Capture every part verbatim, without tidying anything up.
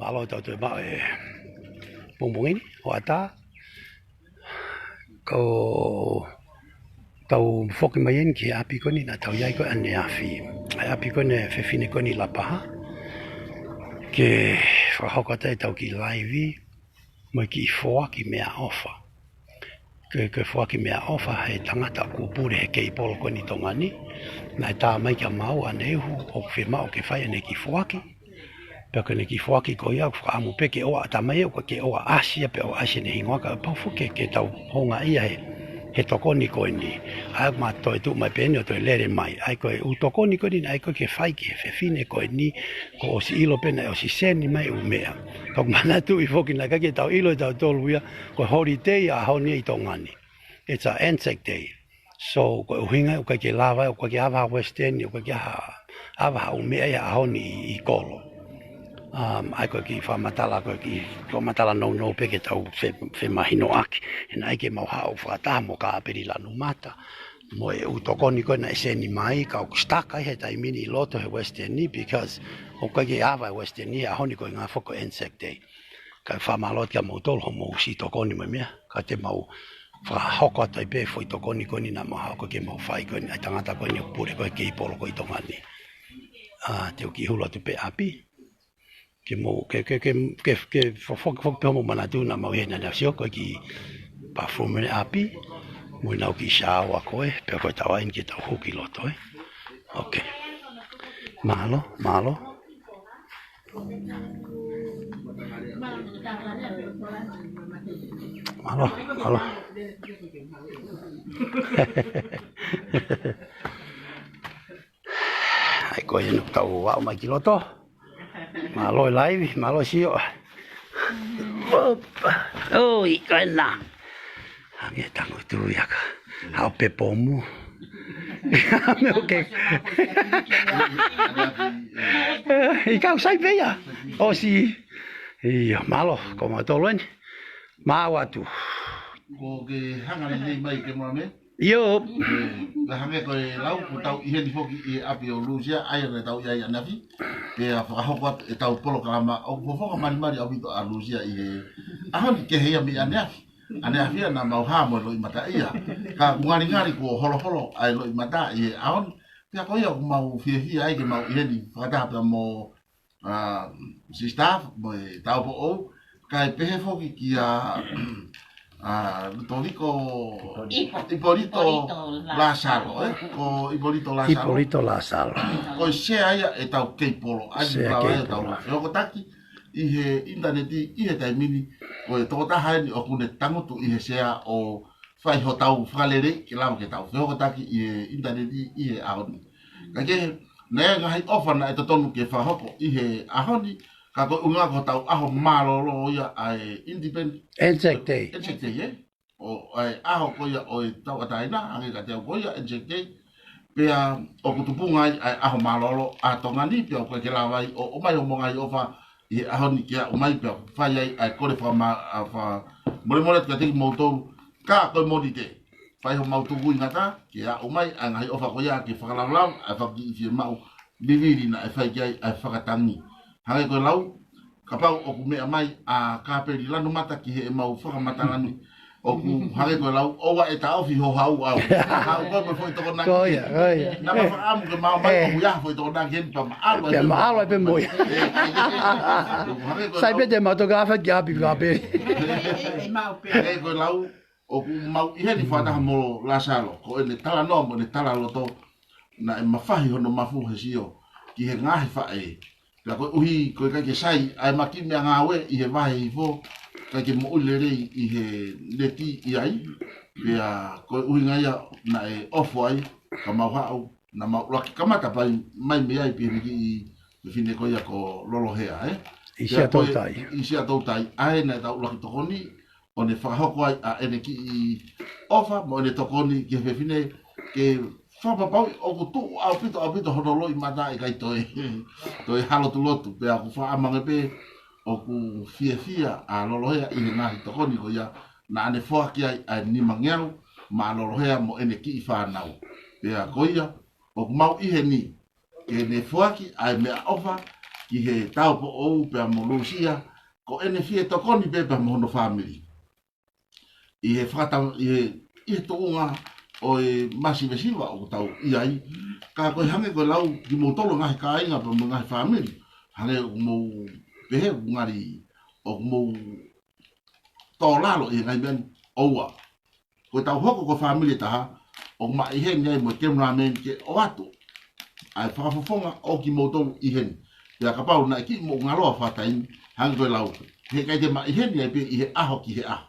Mālō tau toe maʻu e pongipongi ni, hoʻatā. Ko tau foki mai eni ki he ʻapi ko eni naʻa tau ʻi ai ko ē ʻaneafi. ʻA e ʻapi ko eni e fefine ko eni Lapaha. Ke fakahoko atu ai ʻetau kiʻi laivi, mo e kiʻi foaki meʻaʻofa. Ke, ke foaki meʻaʻofa he tangata ʻoku pule he keipolo ko eni ʻi Tonga ni. Naʻe tā mai kia maua ʻaneuhu, ʻoku fiemaʻu ke fai ʻene kiʻi foaki. Pea ko ʻene kiʻi foaki ko ia, ʻoku fakaʻamu pē ke ʻoua, tā mai ʻoku ke ʻoua ʻasi ia pe ʻoua ʻasi ʻene hingoa ka pau foki ke, ke tau houngaʻia he, he tokoni ko eni. ʻA ia ʻoku ma toe tuʻu mai pē eni ʻo toe lele mai. ʻA ia ko e ʻū tokoni ko eni, ʻa ia ko e ke fai ki he fefine ko eni, kuo ʻosi ʻilo pē naʻe ʻosi seni mai ʻū meʻa. Ka ʻoku manatuʻi foki naʻe ʻikai ke tau ʻilo ʻe tautolu ia, ko e holiday ʻaho ni ʻi Tonga ni. It's a Anzac Day. So, ko e ʻuhinga, ʻoku ʻikai ke lava, ʻoku ʻikai ke ʻave ha Western, ʻoku ʻikai ke ha, ʻave ha ʻū meʻa ia ʻaho ni ʻi, ʻi kolo. Um, ʻa ia ko e kiʻi fakamatala, ko e kiʻi fakamatala nounou pē ke tau fe, femahinoʻaki. He naʻe ʻikai ke mau haʻu fakataha mo Kāpeli Lanumata. Mo e ʻū tokoni ko ē naʻe seni mai, ka ʻoku stuck ai he taimi ni ʻi loto he Western ni, because ʻoku ʻikai ke ʻave e Western ni, ʻaho ni ko e ngaahi foʻi ko e Anzac Day. Ka fakamālō atu kia moutolu hoʻomou siʻi tokoni mo e meʻa, ka te mau fakahoko atu ai pē foʻi tokoni ko eni naʻa mau haʻu ko ē ke mau fai ko eni, ʻa e tangata ko eni ʻoku pule ko ē he keipolo ko ē ʻi Tonga ni. ʻA, te u kiʻi hulu atu pē ʻapi. Ke mau, ke, ke, ke, ke, ke fo-, fo-, foki pē hoʻomou manatu naʻa mau ʻi heni ʻaneafi, sio ko e kiʻi bathroom ʻi he ʻapi, mo ʻenau kiʻi shower ko ē, pea ko e tau ʻai eni ke tau hū ki loto, ē. Okay. Mālō, mālō. Mālō, mālō. ʻAi ko ē ʻoku tau aʻu mai ki loto. Mālō e laivi, mālō sio. Opa. ʻOi, ko ena. Ange tango tu ia ka. Hao pe pomu. Me oke. ʻIkai ke u sai pē ia. ʻOsi. ʻIo, mālō, ko mautolu eni. Mālō atu. Ko ke hanga lelei mai ke moa me? ʻIo. Ē, ka hangē ko e lau, ko tau ʻi heni foki ʻi he ʻapi ʻo Lūsia, ʻa ia naʻa tau ʻi ai ʻaneafi. Pea fakahoko atu ʻetau polokalama, ʻoku fofonga malimali ʻaupito ʻa Lūsia ʻi he ʻaho ni kehe ia mei ʻaneafi. ʻAneafi ia naʻa mau hā mo e loʻimata ia. Ka ʻoku ngalingali kuo holoholo ʻa e loʻimata ʻi he ʻaho ni. Pea ko ia ʻoku mau fiefia ai ke mau ʻi heni fakataha pea mo ʻa, sister, mo e taupoʻou, kae pehē foki kia, ʻa, Lutoliko Ipo-, Ipolito Ipolito Lasalo, ē? Ko Ipolito Lasalo. Ipolito Lasalo. Ko e sea ia ʻetau keipolo, ʻa ia Sea ʻoku lava ia keipolo. Tau feokotaki ʻi he ʻinitaneti ʻi he taimi ni, ko e tokotaha eni ʻoku ne tangutu ʻi he sea ʻo fai hotau fakalelei ke lava ke tau feokotaki ʻi he ʻinitaneti ʻi he ʻaho ni. Ka ke, naʻe ngaahi ʻofa naʻe totonu ke fakahoko ʻi he ʻaho ni, ka ko e ʻuhinga ko hotau ʻaho mālōlō ia ʻa e independent Anzac Day. Anzac Day, ē? ʻO ʻa e ʻaho ko ia ʻo e tauʻatāina, hangē kiate au ko ia Anzac Day. Pea ʻoku tupunga ai ʻa e ʻaho mālōlō ʻa Tonga ni, pea ʻoku ʻikai ke lava ai ʻo, ʻomai hoʻomou ngaahi ʻofa ʻi he ʻaho ni ke aʻu mai pea fai ai ʻa e kole fakama-, ʻa, fakamolemole atu kiate kimoutolu. Ka ko e Mōnite, fai homau tukuingata, ke aʻu mai ʻa e ngaahi ʻofa ko ia ke fakalaulauloto, ʻa e fakakiʻi fiemaʻu vivili naʻe fai ki ai ʻa e fakatangi. Hangē ko e lau, kapau ʻoku meʻa mai ʻa Kāpeli Lanumata ki heʻemau fakamatala ni, ʻoku hangē ko e lau, ʻoua ʻe taʻofi ho hau au. Hau ko e foʻi tokonaki. Ko ia, ko ia. Naʻa ma fakaʻamu ke mau mai, ʻoku ʻi ai ha foʻi tokonaki heni pea ma ʻalu ai pē mo ia. Pea ma ʻalu ai pē mo ia. Ē, ē, ē, ē, ē, hangē ko e lau. Sai pē te mau toki afe ki ʻapi ka pē. Ē, ko e lau, ʻoku mau ʻi heni fakataha mo Lasalo, ko ʻene talanoa mo ʻene talaloto, naʻe mafahi hono mafu he sio ki he ngaahi faʻē. Pea koeʻuhi, ko e ʻikai ke sai, ʻa e maki meʻangāue ʻi he vahe hifo, ʻikai ke moʻui lelei ʻi he neti ʻi ai. Pea ko e ʻuhinga ia naʻe ofo ai, ka mau haʻu, naʻa mau ʻuluaki kamata pē mai mei ai pea mei he kiʻi fefine ko ia ko Lolohea, ē? ʻI Pea ko e, Siaʻatoutai. ʻI Siaʻatoutai, ʻa ē naʻa tau ʻuluaki tokoni, ʻo ne fakahoko ai ʻa ʻene kiʻi ʻofa, mo ʻene tokoni ki he fefine, ke fakapapauʻi ʻoku tuʻu ʻaupito, ʻaupito hono loʻimata ʻikai toe, toe ha lotulotu, pea ʻoku fakaʻamu ange pē, ʻoku fiefia ʻa Lolohea ʻi he ngaahi tokoni ko ia, naʻa ne foaki ai ʻa e nimangeau, maʻa Lolohea mo ʻene kiʻi fānau. Pea ko ia, ʻoku mau ʻi heni, ke ne foaki ʻa e meʻaʻofa, ki he tāupoʻou pea mo Lūsia, ko ʻene fie tokoni pē pea mo hono fāmili ʻi he fakata-, ʻi he, ʻi he tuʻunga ʻo e masivesiva ʻoku tau ʻi ai. Ka ko e hangē ko e lau kimoutolu ngaahi kāinga pea mo e ngaahi fāmili, hangē ʻoku mou pehē ʻoku ngali ʻoku mou tō lalo ʻi he ngaahi meʻa ni, ʻoua. Ko ʻetau hoko ko e fāmili ʻe taha, ʻoku ma ʻi heni ai mo e cameraman ke ʻoatu ʻa e fakafofonga ʻo kimoutolu ʻi heni. Pea kapau naʻe kiʻi moʻungaloa fakataimi, hangē ko e lau, heʻikai te ma ʻi heni ai pē ʻi he ʻaho ki he ʻaho.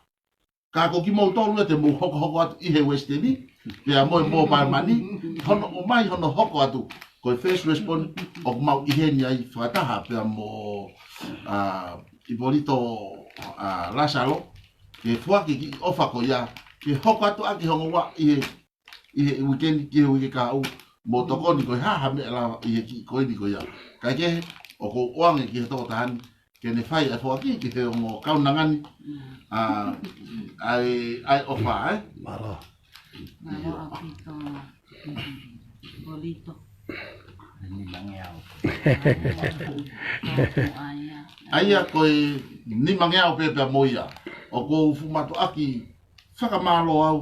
Ka ko kimoutolu ia te mou hokohoko atu ʻi he Western, pea mo e Mobile Money, hono ʻomai hono hoko atu ko e first respond, ʻoku mau ʻi heni ai fakataha pea mo, ʻa, Ipolito, ʻa, Lasalo, ke foaki e kiʻi ʻofa ko ia, ke hoko atu ʻaki hono ua ʻi he, ʻi he weekend ki he uike kahaʻu, mo tokoni ko e hā ha meʻa lava ʻi he kiʻi koini ko ia. Kaikehe, ʻoku ou ʻoange ki he tokotaha ni, ke ne fai ʻa e foaki ki he ongo kaunanga ni, ʻa, ʻa e, ʻa e ʻofa, ē? Mālō. Mālō ʻaupito, Ipolito. Nimangeau. ʻA ia. ʻA ia ko e nimangeau pē pea mo ia. ʻOku ou fuʻu mātuʻaki fakamālō au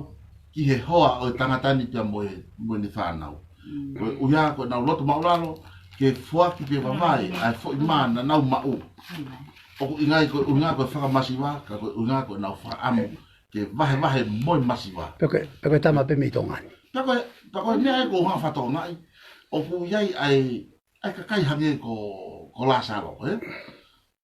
ki he hoa ʻo e tangata ni pea mo e, mo ʻene fānau. Mm. Ko e ʻuhinga ko ʻenau loto māʻulalo ke foaki pē vavae ʻa e foʻi mā naʻa nau maʻu. ʻOku ʻikai ko e ʻuhinga ko e fakamasiva, ka ko e ʻuhinga ko ʻenau fakaʻamu ke vahevahe mo e masiva. Pea ko e, pea ko e tama pē mei Tonga ni. Pea ko e, pea ko e meʻa ē ko e hanga fakatokangaʻi, ʻoku ʻi ai ʻa e, ʻa e kakai hangē ko, ko Lasalo, ē?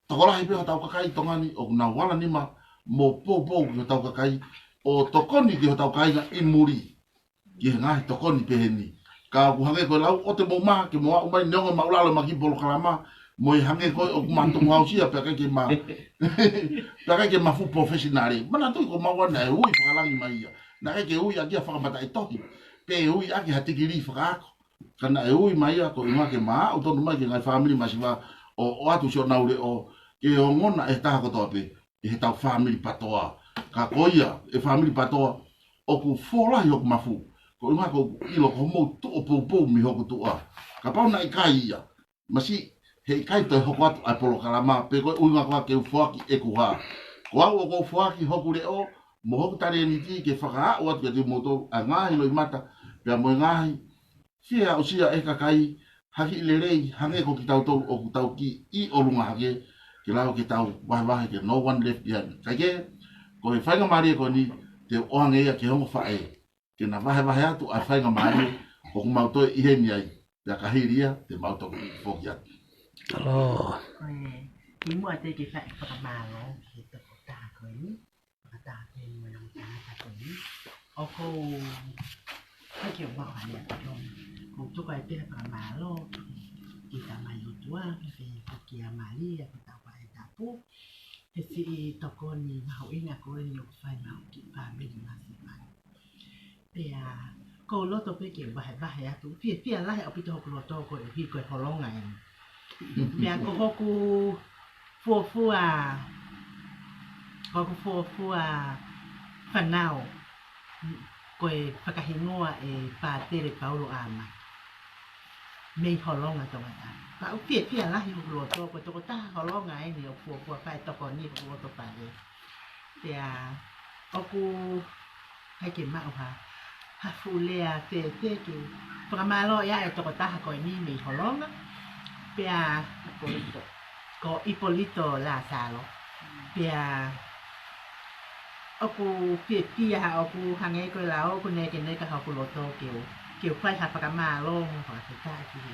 Tokolahi pē hotau kakai Tonga ni ʻoku nau ala nima mo poupou ki hotau kakai ʻo tokoni ki hotau kāinga ʻi muli ki he ngaahi tokoni pehē ni. Ka ʻoku hangē ko e lau ʻoua te mou mā ke mou aʻu mai neongo māʻulalo ʻema kiʻi polokalama mo e hangē ko ē ʻoku ma tukuhausia pea ʻikai ke ma, pea ʻikai ke ma fuʻu professional. Manatuʻi ko maua naʻe ui fakalangi mai ia. Naʻe ʻikai ke ui ʻaki ia fakamataʻitohi. Pe ui ʻaki ha tikilī fakaako. Ka naʻe ui mai ia ko e ʻuhinga ke ma aʻu tonu mai ki he ngaahi fāmili masiva ʻo, ʻoatu siʻonau leʻo ke ongona ʻe he taha kotoa pē, ʻe heʻetau fāmili PATOA. Ka ko ia, ʻe fāmili PATOA, ʻoku fuʻu lahi hoku mafu. Ko e ʻuhinga ʻoku ou ʻilo ko hoʻomou tuʻu ʻo poupou mei hoku tuʻa. Kapau naʻe ʻikai ia, masiʻi, heʻikai toe hoko atu ʻa e polokalama, pe ko e ʻuhinga koā ke u foaki ʻeku hā. Ko au ʻoku ou foaki hoku leʻo, mo hoku talēniti ke fakaaʻu atu kiate kimoutolu ʻa e ngaahi loʻimata, pea mo e ngaahi fie aʻusia ʻe he kakai ha kiʻi lelei, hangē ko kitautolu ʻoku tau kiʻi ʻi ʻolunga hake, ke lava ke tau vahevahe ke no one left behind. Kaikehe, ko e faingamālie ko eni, te u ʻoange ia ki he ongo faʻē ke na vahevahe atu ʻa e faingamālie ʻoku mau toe ʻi heni ai, pea ka hili ia, te mau toki foki atu. Mālō. Ko e, kimuʻa te u kiʻi fai e fakamālō ki he tokotaha ko eni, fakataha pē mo e ongo tangata ko eni. ʻOku ou, ʻai ke u maʻu hake atu. ʻOku ou tuku ai pē ha fakamālō ki he Tamai ʻOtua, pea pehē foki kia Malia, ko hotau faʻē tapu, he siʻi tokoni mahuʻinga ko eni ʻoku fai maʻa e kiʻi fāmili masiva ni. Pea ʻoku ou loto pē ke vahevahe atu. Fiefia lahi ʻaupito hoku loto koeʻuhi ko e holonga eni. Pea ko hoku fuofua, ko hoku fuofua fānau, ko e fakahingoa ʻe Pātele Paulo ʻAmaki. Mei Holonga Tongatapu. Pea ʻoku fiefia lahi hoku loto, ko e tokotaha Holonga eni ʻoku fuofua fai tokoni hoku loto fale. Pea ʻoku ʻai ke maʻu ha, ha fuʻu lea fēfē ke fakamālō ai e tokotaha ko eni mei Holonga. Pea ko, ko Ipolito Lasalo. Pea ʻoku fiefia, ʻoku hangē ko e lau ʻoku nekeneka hoku loto ke u, ke u fai ha fakamālō mo fakafetaʻi ki he,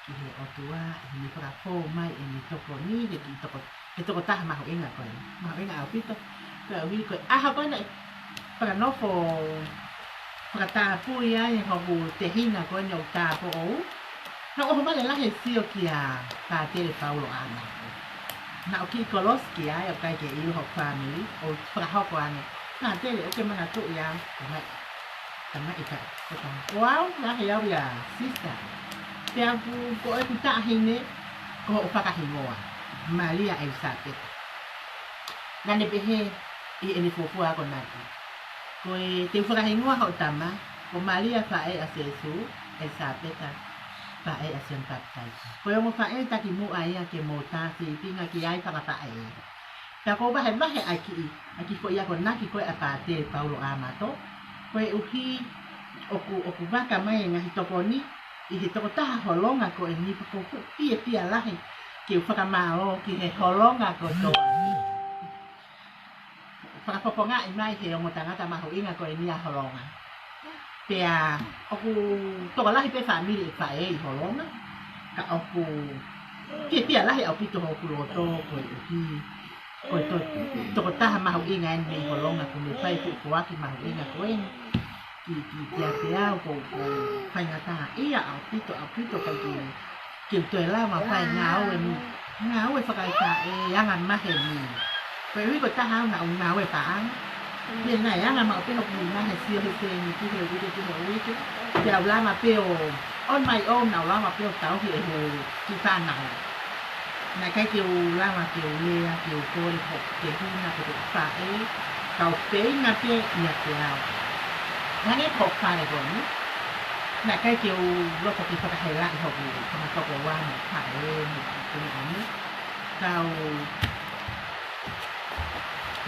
ki he ʻOtua, ʻi heʻene fakafou mai ʻene tokoni, he kiʻi toko, he tokotaha mahuʻinga ko eni. Mahuʻinga ʻaupito, koeʻuhi ko e ʻaho ko ē naʻe fakanofo fakatapui ai hoku tehina ko eni ʻoku tāupoʻou. Naʻá ku ʻohovale lahi e sio kia Pātele Paulo ʻAmaki. Naʻá ku kiʻi kolosi ki ai ʻo ʻikai ke ʻilo hoku fāmili, ʻo fakahoko ange. Pātele, ʻokú ke manatuʻi au? Ko mai. Tamaʻi ka, ko tama. Ko au, naʻe ʻi ai au ia, sister. Pea ko, ko ʻeku taʻahine, ko hoʻo fakahingoa, Malia ʻElisapeta. Naʻá ne pehē ʻi heʻene fuofua akonaki, ko e, te u fakahingoa hoʻo tama ko Malia Faʻē ʻa Sēsū ʻElisapeta. Faʻē ʻa Sione Papitaiso. Ko e ongo faʻē takimuʻa ia ke mou tā sīpinga ki ai fakafaʻē. Pea ʻoku ou vahevahe ʻa e kiʻi, ʻa e kiʻi foʻi akonaki ko ē ʻa Pātele Paulo ʻAmato. Koeʻuhi ʻoku, ʻoku vaka mai e ngaahi tokoni ʻi he tokotaha Holonga ko eni, pea ʻoku ou fiefia lahi ke u fakamālō ki he Holonga kotoa. Fakapopongaʻi mai he ongo tangata mahuʻinga ko eni ʻa Holonga. Pea ʻoku tokolahi pē fāmili ʻe faʻē ʻi Holonga, ka ʻoku fiefia lahi ʻaupito hoku loto koeʻuhi ko e to-, tokotaha mahuʻinga eni mei Holonga, ʻoku ne fai e fuʻu foaki mahuʻinga ko eni ki, ki, kiate au. ʻOku, ʻoku faingataʻaʻia ʻaupito, ʻaupito, ʻikai ke, ke u toe lava fai ngāue ni, ngāue fakaʻefaʻē anga maheni. Koeʻuhi ko e taha au naʻa ku ngāue paʻanga. Pea naʻe anga maʻu pē hoku ngaahi sio he sēniti he uike ki he uike. Pea u lava pē ʻo, on my own, naʻa ku lava pē ʻo tauhi e he kiʻi fānau. Naʻe ʻikai ke u lava ke u lea, ke u kole, ko e huna, ko e faʻē, ka u feinga pē ʻiate au. Hangē ko e fale ko eni, naʻe ʻikai ke u loto ke fakahelaʻi hoku, ko e tokoua mo e faʻē mo e kiʻi feinga ni. Ka u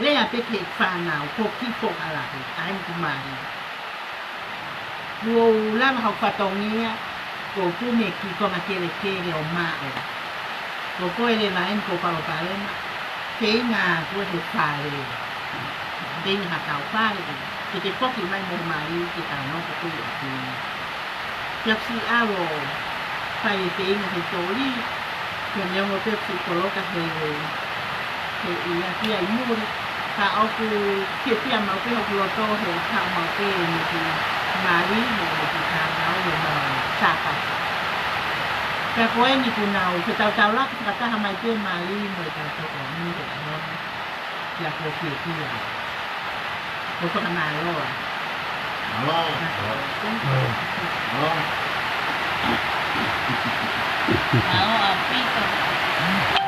lea pē ki he fānau, ko e kiʻi foʻi hala pē, ʻa eni ʻoku mali. Kuo u lava hoku fatongia, kuo u kumi e kiʻi konga kelekele ʻo maʻu. Ko koe leva eni ʻoku ou palopalema, feinga ko e he fale. Feinga ha kau fale, ke te foki mai mo mali, ke tau nofo ko ē ʻi ʻapi ni. Pea u siʻi ʻalu ʻo fai e feinga he toli, pea neongo pē ʻeku siʻi koloka he, he ʻi ʻapi ʻi muli, ka ʻoku fiefia maʻu pē hoku loto he ʻoku haʻu maʻu pē ʻene kiʻi mali mo ʻene kiʻi fānau mo e sāpate. Pea ko eni kuo nau fetautaulaki fakataha mai pē mali mo e kau tokoni he ʻaho ni. Pea ʻoku ou fiefia. ʻOku ou fakamālō. Mālō. Mālō. Mālō ʻaupito.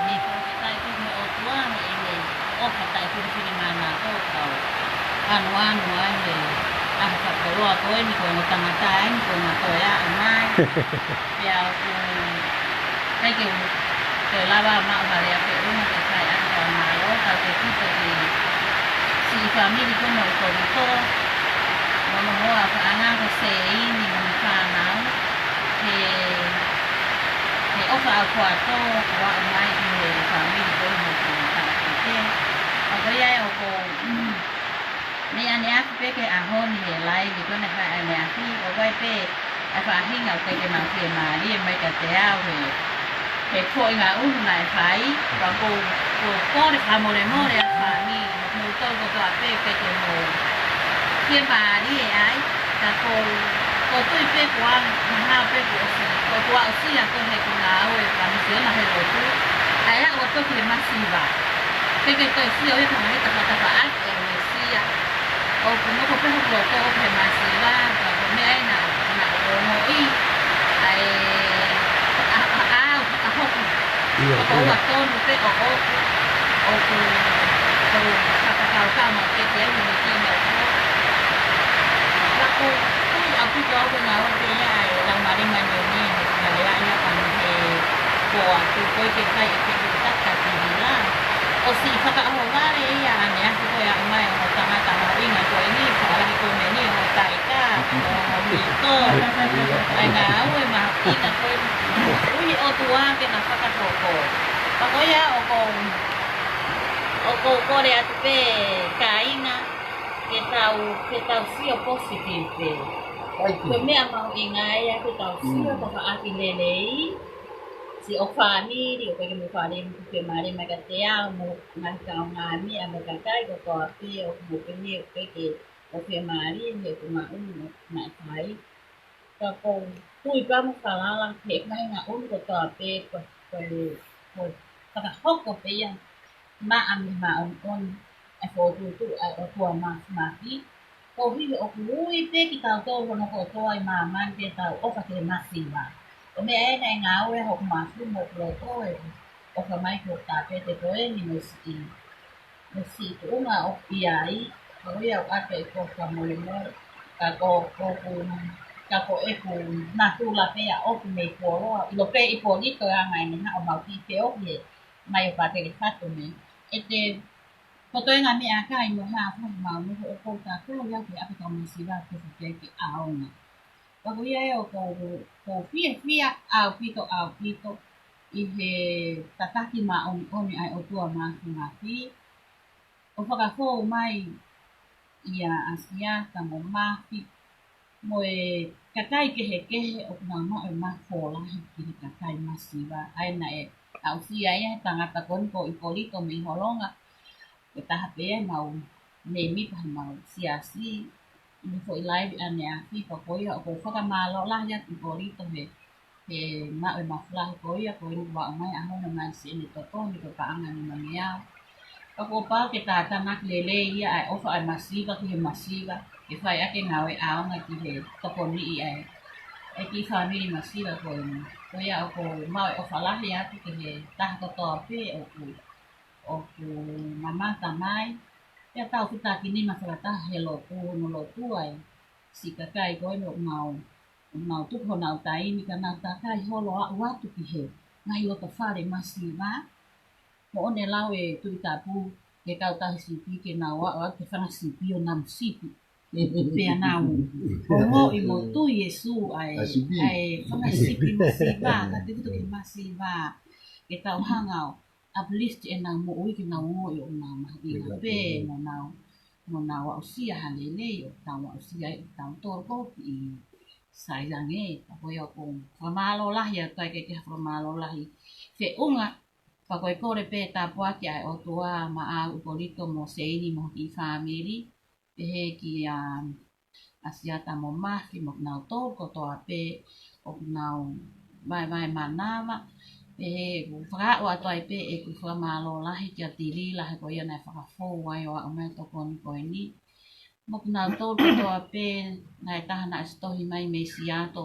Ni ko e kai ko e ʻOtua he ʻi he ʻofa taʻefilifilimānako ʻoku tau ʻanuʻanu ai he ʻaho fakakoloa ko eni, ko e ongo tangata eni, ko e ongo toe aʻu mai. Pea ʻoku ʻikai ke u toe lava maʻu ha lea feʻunga ke fai ʻaki e fakamālō, ka ke kito ki he siʻi fāmili ko eni ʻo e kovi ko, mo hono hoa ʻo e fānau ko Seini mo e fānau, he, he ʻofa ʻa e ʻOtua ʻoku aʻu mai ki he fāmili ko eni ʻoku tau kite. ʻA ko ia ʻoku, mm, mei ʻaneafi pē ki he ʻaho ni he laivi ko eni ʻa ʻaneafi, ʻoku ʻi ai pē ʻa e faʻahinga ʻoku ʻikai ke mau fiemālie mai kiate au he, he foʻi ngaʻunu naʻe fai, ka ʻoku ou, ʻoku ou kole fakamolemole ʻa e fāmili, mo kimoutolu kotoa pē ʻikai ke mou fiemālie ai, ka ʻoku ou, ʻoku ou tui pē kuo ʻi ai ha meʻa pē kuo ʻosi, kuo, kuo aʻusia ko ē heʻeku ngāue fakamisiona he lotu, ʻa e aʻu atu ki he masiva. ʻIkai ke toe sio ia ko e ngaahi tafatafaʻaki ʻa e Mesia. ʻOku nofo pē hoku loto ʻoku he masiva, ka ko e meʻa ia naʻa, naʻa ku ongoʻi, ʻa e, ʻa, ʻa, ʻa, ʻa hoku. ʻIo, ʻoku ʻikai. Ua tonu pē ʻoku, ʻoku, ʻoku fakakaukau maʻu pē ke au ni ki he ʻoku. Ka ʻoku ou tui ʻaupito au ko e ngāue pē ia ʻa e Laumālie Māʻoniʻoni, he ngaahi lea ia ʻa e ko atu ko e ke kai e ke ke taka ki hila. ʻOsi fakaʻohovale ia ʻaneafi ko e aʻu mai ʻo e tangata mahuʻinga ko eni, ko e lahi ko eni ʻo e taika, ʻo e mito, ʻa e ngāue mahuʻinga ko eni. ʻOku ʻi he ʻOtua ke na fakahoko. Ka ko ia ʻoku ou, ʻoku ou kole atu pē kāinga, ke tau, ke tau sio positive pē. Ko e meʻa mahuʻinga ia ke tau sio, mm, tafaʻaki lelei. Siʻo fāmili, ʻoku ʻikai ke mou fāmili, ke mālie mai kiate au, mo e ngaahi kaungāmeʻa mo e kakai kotoa pē, ʻoku mou pehē ʻoku ʻikai ke, ʻoku fiemālie, he ʻoku maʻu, mo e ngaahi kai. Ka ʻoku ou tui pē mo falala, he ʻoku ʻi ai e ngaahi ngaʻunu kotoa pē, ko, ko, ko, fakahoko pē ia, maʻa mei he māʻoniʻoni, ʻa e fokotuʻutuʻu ʻa e ʻOtua Māfimafi, koeʻuhi ʻoku ui pē kitautolu hono kotoa ʻi māmani ke tau ʻofa ki he masiva. Ko e meʻa ē naʻe ngāue hoku mafu mo hoku loto ē, ʻofa mai ki hoku tāpete ko eni mo e siʻi, mo e siʻi tuʻunga ʻoku ʻi ai, ko ia ʻoku ʻoatu e fakamolemole, ka ko, ko ʻeku ka ko ʻeku natula pē ʻa ʻoku mei Kuoloa, ʻilo pē ʻIpolito ʻa e anga ʻene haʻu ʻo mau kiʻi feohi mai ʻo Patele Fato me. ʻE te, ko e toenga meʻakai mo ha ko mau mo ko ʻoku ou tatau ia ke ʻapi ka masiva ke fake ke ʻaonga. Ka ko ia ʻe ʻoku ou, ʻoku ou fiefia ʻaupito, ʻaupito ʻi he tataki māʻoniʻoni ʻa e ʻOtua Māfimafi, ʻo fakafou mai ʻia ʻAsiata mo Mafi, mo e kakai kehekehe ʻoku nau maʻu e mafola he ki he kakai masiva, ʻa ia naʻe aʻusia ia he tangata ko eni ko ʻIpolito mei Holonga, ko e taha pē ia ʻemau mēmipa heʻemau siasi, ʻi he foʻi laivi ʻaneafi, pea ko ia ʻoku ou fakamālō lahi atu ʻIpolito he, he maʻu e mafola ko ia, ko eni ua ʻomai ʻa hono mai si ʻene tokoni ko e paʻanga ni mangeau. Ka kuo pau ke tātānaki lelei ia ʻa e ʻofa ʻa e masiva ki he masiva, ke fai ʻaki e ngāue ʻaonga ki he tokoniʻi ʻa e, ʻa e kiʻi fāmili masiva ko eni. Ko ia ʻoku ou maʻu e ʻofa lahi atu ki he taha kotoa pē ʻoku, ʻoku mamata mai. Pea tau fetakinima fakataha he lotu, hono lotu ʻa e siʻi kakai ko eni ʻoku nau, ʻoku nau tuku honau taimi ka nau takai holo ʻo aʻu atu ki he ngaahi loto fale masiva. Moʻoni e lau e Tuʻi Tapu ki he kau tauhi sipi ke nau aʻu atu ke fanga sipi ʻo nau sipi. Pea nau ongoʻi mo tui Iesu ʻa e, ʻa e sipi, ʻa e fanga sipi masiva, ka te kutu ke masiva. Ke tau hanga ʻo uplift ʻenau moʻui ke nau ongoʻi ʻoku nau mahuʻinga pē mo nau, mo nau aʻusia ha lelei ʻoku tau aʻusia ʻe tautolu ko ē ʻi Sailange. Ka ko ia ʻoku ou fakamālō lahi atu ai ke ke fakamālō lahi feʻunga. Pea ko e kole pē tāpuaki ʻa e ʻOtua maʻau ʻIpolito mo Seini mo e kiʻi fāmili. Pehē kia ʻAsiata mo Mafi mo kinautolu kotoa pē ʻoku nau vaevae manava. Pehē ʻoku fakaʻau atu ai pē ʻeku fakamālō lahi kia Tilila he ko ia naʻe fakafou ai ʻo aʻu mai e tokoni ko eni. Mo kinautolu kotoa pē naʻe taha naʻe sitohi mai mei Siato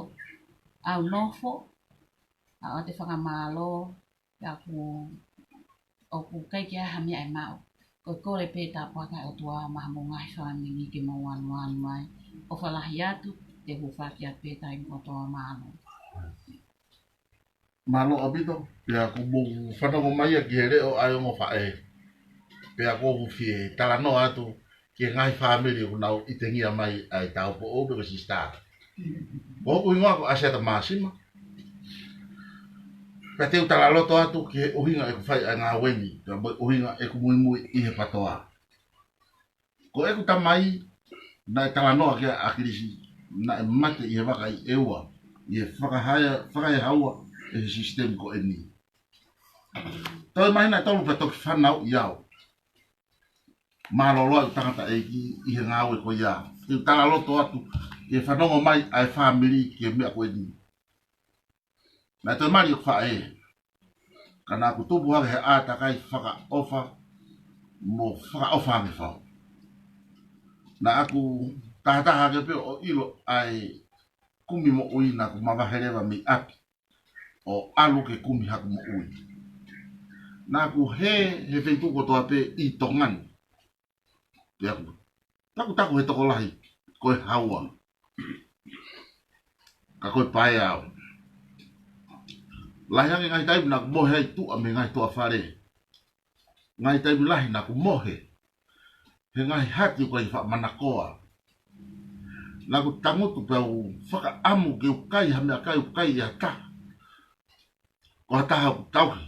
ʻo nofo. ʻOatu e fakamālō, pea ʻoku, ʻoku ʻikai ke ʻi ai ha meʻa ʻe maʻu. Ko e kole pē tāpuaki ʻa e ʻOtua maʻa homou ngaahi fāmili ke mou anuanu ai. ʻOfa lahi atu, te u hūfaki atu pē taimi kotoa, mālō. Mālō ʻaupito, pea ʻoku mou fanongo mai ia ki he leʻo ʻa e ongo faʻē. Pea ʻoku ou fie talanoa atu ki he ngaahi fāmili ʻoku nau ʻitengia mai ʻa e taupoʻou pe ko e sisitā. Ko hoku hingoa ko ʻAsiata Māsima. Pea te u talaloto atu ki he ʻuhinga ʻeku fai ʻa e ngāue ni, pea mo e ʻuhinga ʻeku muimui ʻi he PATOA. Ko ʻeku tamai, naʻe talanoa ki ai ʻa ʻAkilisi, naʻe mate ʻi he vaka ʻi ʻEua, ʻi he fakahae-, fakaehaua ʻe he sisitemi ko eni. Toe māhina ʻe tolu pea toki fanauʻi au. Mālōlō ʻeku tangataʻeiki ʻi he ngāue ko ia. Te u talaloto atu ke fanongo mai ʻa e fāmili ki he meʻa ko eni. Naʻe toe mali ʻeku faʻē. Ka naʻá ku tupu hake he ʻātakai fakaʻofa mo fakaʻofa ange fau. Naʻá ku tahataha hake pē ʻo ʻilo ʻa e kumi moʻui naʻá ku mavahe leva mei ʻapi ʻo ʻalu ke kumi haku moʻui. Naʻá ku hē he feituʻu kotoa pē ʻi Tonga ni. Pea ʻoku takutaku he tokolahi, ko e haua. Ka ko e paea au. Lahi ange ngaahi taimi naʻá ku mohe ai tuʻa mei he ngaahi toʻa fale. Ngaahi taimi lahi naʻá ku mohe he ngaahi hati ʻoku ʻikai faʻa manakoa. Naʻá ku tangutu pea u fakaʻamu ke u kai ha meʻakai ʻoku ʻikai ʻi ha taha. Ko ha taha ʻoku tauhi.